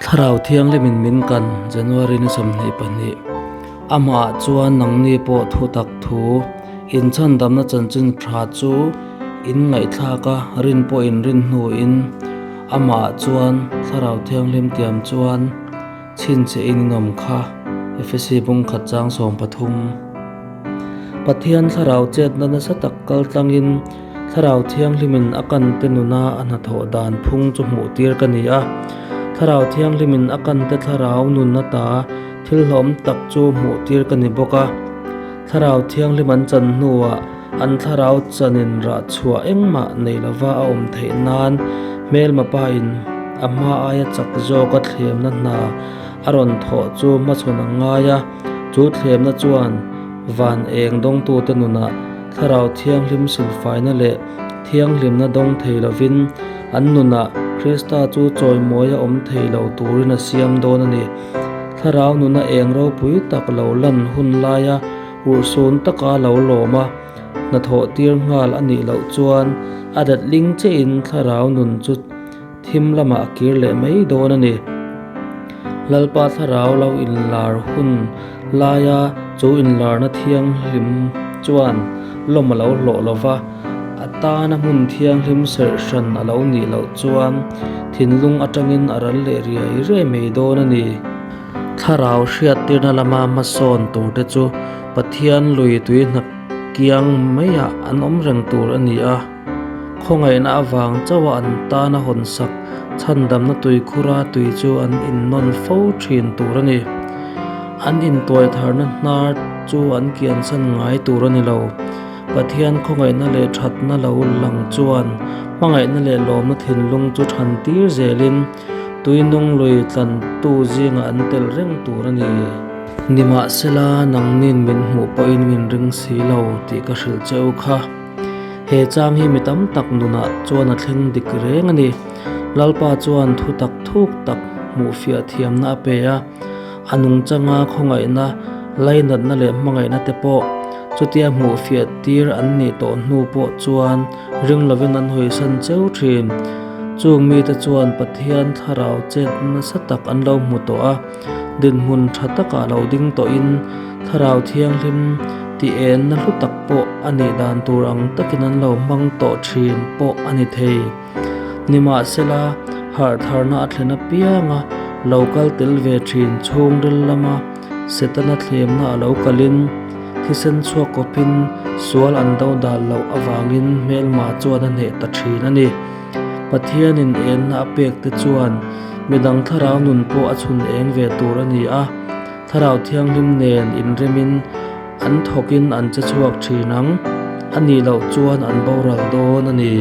Thlarau Thianghlimin min kan, January ni 22. Amah chuan nangni pawh thutak thu, inchhandamna chanchin tha chu in ngaihthlak a, rin pawh in rin hnuin amah chuan Thlarau Thianghlim tiam chuan chhinchhiah in in awm kha, Efesi bung khat chang 13. Pathian Thlarau chetna nasa tak kal tlangin Thlarau Thianghlimin a kante nuna a hnathawh dan phung chu hmuhtir ka ni a. Thlarau Thianghlimin a kante thlarau nun ata thil hlawm tak chu hmuhtir ka ni bawk a. Thlarau Thianghlim an chan hnuah an thlarau chanin rah chhuah engmah nei lova a awm theih nan hmelma pain a hma aia chak zawka thlemna hna a rawn thawh chu hmachhawn a ngai a. Chu thlemna chuan van eng dawngtute nunah Thlarau Thianghlim silfaina leh thianghlimna dawng thei lovin an nunah Krista chu chawimawi a awm thei lo turin a siam dawn a ni. Thlarau nuna eng ropui tak lo lan hun laia urhsun taka lo lawm a, hnathawh tir nghal a nih loh chuan a datling chiahin thlarau nun chu thim lamah a kir leh mai dawn a ni. Lalpa thlarau lo inlar hun laia chu inlarna thianghlim chuan lawm a lo hlawh lo va, a tana hmun thianghlim serh hran a lo nih loh chuan thinlung atangin a ral leh riai riai mai dawn a ni. Thlarau hriattirna lama hmasawn turte chu Pathian lui tui hna kiang maiah an awm reng tur a ni a. Khawngaihna avang chauha an tana hawnsak chhandamna tuikhura tui chu an innawn fo thin tur a ni. An intuaitharna hnar chu an kiansan ngai tur a ni lo. Pathian khawngaihna leh thatna lo lang chuan hmangaihna leh lawmna thinlung chu than tir zelin tuinung lui tlantu zingah an tel reng tur a ni. Nimahsela, nangnin min hmuh pawhin min ring si lo tih ka hrilh che u kha. He chang hi mi tam tak nunah chuan a thleng dik reng a ni. Lalpa chuan thu tak thuk tak hmuhfiah thiamna a pe a, a nungchanga khawngaihna, lainatna leh hmangaihna te pawh chutia hmuhfiah tir an nih tawh hnu pawh chuan ring lovin an hawisan cheu thin. Chung mite chuan Pathian thlarau chet nasa tak an lo hmu tawh a, dinhmun tha takah lo ding tawhin Thlarau Thianghlim tih enna hlu tak pawh a nih dan tur ang takin an lo hmang tawh thin pawh a ni thei. Nimahsela, harhtharna a thlen apianga lo kal tel ve thin chhungril lama Setana thlemna a lo kalin thisen chhuak kawpin sual an do dal loh avangin hmelma chuan a hneh ta thin a ni. Pathianin enna a pek te chuan midang thlarau nun pawh a chhun eng ve tur a ni a, Thlarau Thianghlim nen inremin an thawkin an che chhuak thin ang, a nih loh chuan an boral dawn a ni.